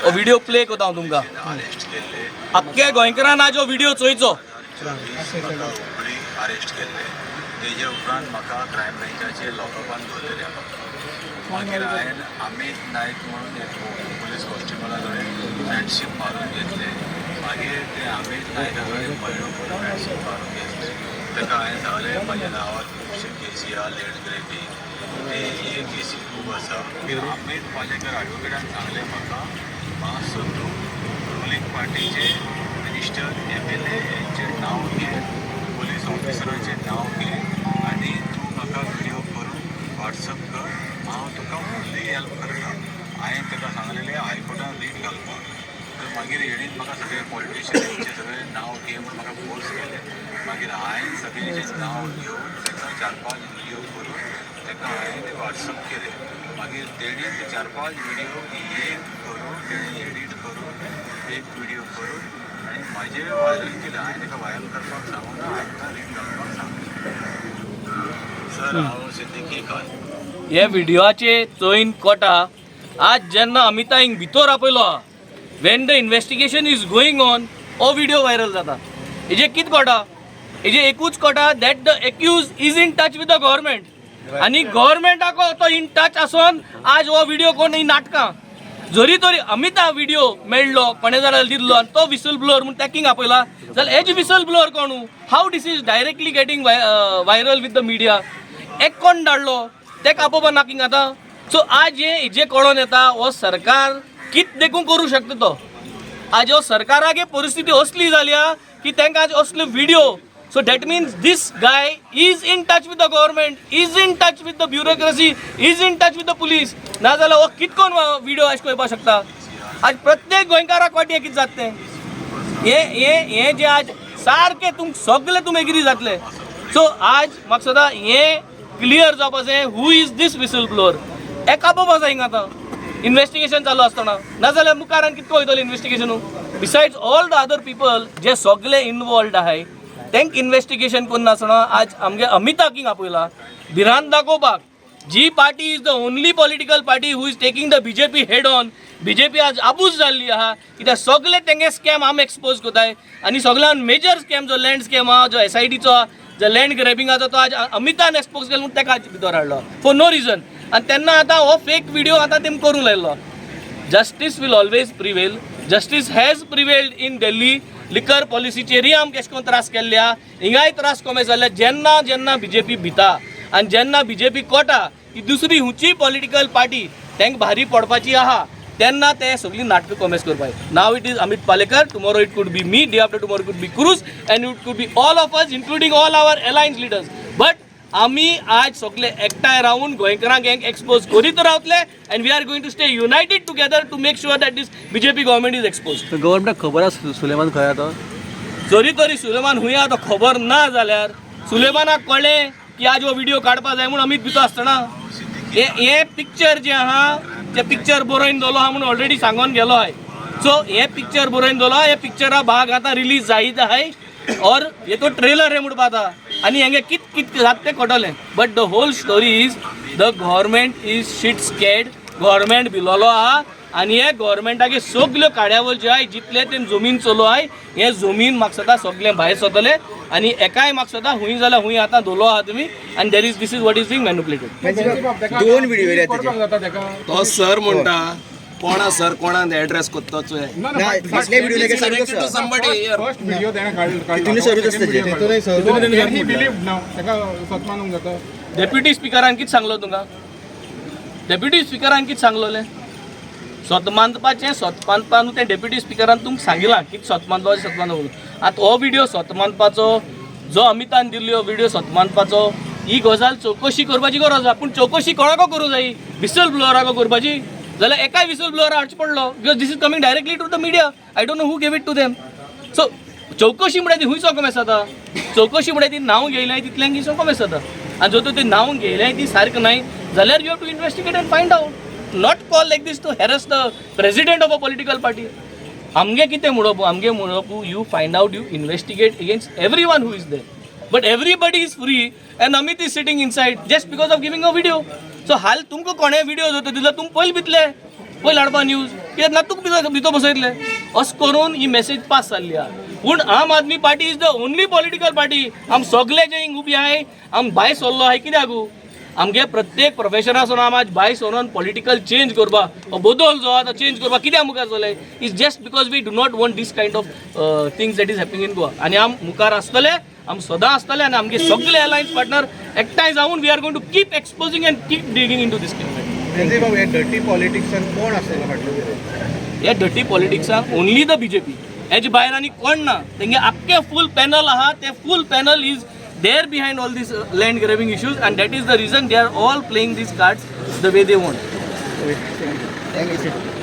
हो video play करता हांव तुमकां. आख्खे गोंयकारान आज हो व्हिडिओ चोयचो. हुबळी अरेस्ट केल्ले. तेजे उपरांत म्हाका क्रायम ब्रांचाचे लॉकअपान दवरलेले. मागीर हांवें अमीत नायक म्हणून एक पुलीस कॉन्स्टेबला कडेन फ्रेंडशीप मारून घेतले. मागीर ते अमीत नायका कडेन म्हयनो भर फ्रेंडशीप मारून घेतले. ताका हांवें सांगलें, म्हाज्या नांवार खुबशे केसी आहा, लँड ग्रेबींग ते हे केसी खूब आसा. अमीत पालेकर एडवोकेटान सांगलें म्हाका, मातसो तूं रुलींग पार्टीचे मिनिस्टर, एमएलए हेंचें नांव घे, पुलीस ऑफिसराचें नांव घे आनी तूं म्हाका व्हिडिओ करून व्हॉट्सअप कर, हांव तुका फुल्ली हेल्प करता. हांवें ताका सांगलेलें हायकोर्टान रीट घालपाक. तर मागीर हेणीन म्हाका सगळे पॉलिटिशियनांचे सगळे नांव घे म्हूण म्हाका फोर्स केले. मागीर हांवें सगळ्यांचें नांव घेवन ताका चार पांच व्हिडिओ करून ताका हांवें ते व्हॉट्सअप केले. मागीर तेणें ते चार पांच व्हिडिओ एक करून, तेणें एडीट करून एक व्हिडिओ करून आनी म्हाजे व्हायरल केले. हांवें ताका व्हायरल करपाक सांगूना, हांवें रीट घालपाक सांगलें. सर, हांव सिद्दीकी खान. हे व्हिडिओचे चोयन कोटा आज जेन्ना अमिता हिंग भितर आपयलो, when the investigation is going on, हो व्हिडिओ व्हायरल जाता. हेजे कित कोटा? हेजे एकूच कोटा that the accused is in touch with the government आनी गव्हर्मेंटाको तो इन टच आसोन आज हो व्हिडिओ कोण ही नाटकां. जरी तरी अमिता व्हिडिओ मेळ्ळो, कोणे जाल्यार दिल्लो आनी तो विसल ब्लोअर म्हूण टॅकिंग आपयला जाल्यार हेज विसल ब्लोअर कोण? How this is directly getting viral with the media? एक कोण धाडलो तेका आपोवपा नाकिंग आतां. सो आज हे हेजे कळोन येता, हो सरकार कित देखून करूं शकता तो. आज हो सरकाराक परिस्थिती असली जाल्या की तांकां आज असले video. So that means this guy is in touch with the government, is in touch with the bureaucracy, is in touch with the police. नाजाल्यार हो कितकोन व्हिडिओ अशें करपाक शकता? आज प्रत्येक गोंयकाराक वाटी कितें जाता तें हे हे हे जे आज सारकें तुमकां सगळे तुमी एग्री जातले. सो आज म्हाका सदां हें क्लियर जावपा जाय, who is this whistle blower? एका आपोवपा जाय हिंगा आतां इन्वेस्टिगेशन चालू आसतना. नाजाल्यार मुखार आनी कितको वयतलो investigation? Besides all the other people जे सगळे इनवॉल्वड आहाय, तेंक इन्वेस्टिगेशन करिनासतना आज आमगे अमिताक हिंग आपयला भिरांत दाखोवपाक. जी party is the only political party who is taking the BJP head on. BJP आज आबूज जाल्ली आहा, कित्याक सगळे तेंगे स्कॅम आमी एक्सपोज करताय आनी सगळ्यान मेजर स्कॅम जो लँड स्कॅम आहा, जो एसआयटीचो आहा, जो लँड ग्रॅबिंगाचो, तो आज अमितान एक्सपोज केलो म्हूण तेका आज भितर हाडलो फॉर नो रिजन. आनी तेन्ना आतां हो फेक व्हिडिओ आतां तेमी करूंक लायलो. Justice will always prevail. Justice has prevailed in Delhi. Liquor पॉलिसीचेरय आमकां एशें करून त्रास केल्ले आहा, हिंगाय त्रास कमे जाल्ले. जेन्ना जेन्ना बीजेपी भिता आनी जेन्ना बीजेपी कोटा की दुसरी हुंची पॉलिटिकल पार्टी तांकां भारी पडपाची आहा, तेन्ना ते सगळीं नाटकां कोमेस करपाक. Now it is Amit Palekar, tomorrow it could be me, day after tomorrow could be Cruz and it could be all of us, including all our alliance leaders. But आमी आज सगळे एकठांय रावन गोंयकारांक हेंक एक्सपोज करीत रावतले and we are going to stay united together to make sure that this BJP government is exposed. गव्हर्मेंटाक खबर आसा सुलेमान खंय आहा तो? जरी तरी सुलेमान हुंय आहा तो खबर ना जाल्यार सुलेमानाक कळ्ळें की आज हो व्हिडिओ काडपा जाय म्हूण अमीत भितर आसतना हे हे पिक्चर जें आहा तें पिक्चर बरोवन दवरलो आहा म्हूण ऑलरेडी सांगोन गेलो आहाय. सो हे पिक्चर बरोवन दवरलो, हे पिक्चरा भाग आतां रिलीज जायत आहाय और हे तो ट्रेलर हे म्हणपा आतां आनी हेंगे कित कित जाता तें कळटलें. But the whole story is the government is shit scared. Government भिलोलो आहा आनी हे गव्हर्मेंटागे सगल्यो कार्यावळ ज्यो आहाय, जितले ते जमीन चलो आहाय, हे जमीन म्हाका सदां सगळें भायर सरतले आनी एकाय म्हाका सदां हुंय जाल्यार हुंय आतां धोलो आहा तुमी आनी there is this is what is being manipulated. दोन व्हिडिओ येयल्या तेजे. तो सर म्हणटा, कोणा सर, कोणाक एड्रेस कोत्तो चोय. ना, फाटले व्हिडिओ लेगीत सरूच आसा. Somebody here. First video त्याने काढला. तितूनय सरूच आसता तेजे. ही बिलीव्ह ना, ताका सत मानूंक जाता. डेप्युटी स्पिकरान कितें सांगलो तुमकां? डेप्युटी स्पिकरान कितें सांगलोलें? सत मानपाचें, सत मानपा न्हू तें. डेप्युटी स्पिकरान तुमकां सांगिलां कितें सत मानपाचें, सत मानपा म्हणून. आतां हो व्हिडियो सत मानपाचो, जो अमितान दिल्ली हो व्हिडियो सत मानपाचो, ही गजाल चवकशी करपाची गरज आसा. पूण चवकशी कोणाको करूं जाय? विसल ब्लोअराको करपाची जाल्यार एकाय विसल ब्लोअर हाडचो पडलो, because this is coming directly to the media. I don't know who gave it to them. So चवकशी म्हळ्यार ती हुंयचो कमेस जाता? चवकशी म्हळ्यार ती नांव घेयल्याय तितल्यांक कमेस जाता. आनी जर तर ती नांव घेयल्याय ती सारकें नाय जाल्यार you have to investigate and find out, not call like this to harass the president of a political party. आमगे कितें म्हणप? आमगे म्हणप, you find out, you investigate against everyone who is there, but everybody is free and Amit is sitting inside just because of giving a video. So हाल तुमकां कोणें video जर दिलो, तुमी पयलीं भितले, पयलीं हाडपा न्यूज. कित्याक नातूक भितर भितर बसयतले. अशें करून ही मेसेज पास जाल्ली आहा. पूण आम Aadmi party is the only political party. आम सगळे जे हिंग उबी आहाय, आम भायर सरलो आहाय कित्याक? आमगे प्रत्येक प्रोफेशनासून आम आज भायर सरोन पॉलिटिकल चेंज करपा, हो बदल जो आहा तो चेंज करपा कित्याक मुखार सरले is just because we do not want this kind of things that is happening in Goa. आनी आम मुखार आसतले, आम सदां आसतले आनी आमगे सगळे अलायन्स पार्टनर एकठांय जावन we are going to keep exposing and keep digging into this. बाबू, हे डर्टी पॉलिटिक्सान कोण आसतलो फाटलो? ह्या डर्टी पॉलिटिक्साक ओनली the BJP. हेजे भायर आनी कोण ना. तेंगे आख्खे फूल पॅनल आहा, ते full panel is there behind all these land grabbing issues, and that is the reason they are all playing these cards the way they want. Thank you.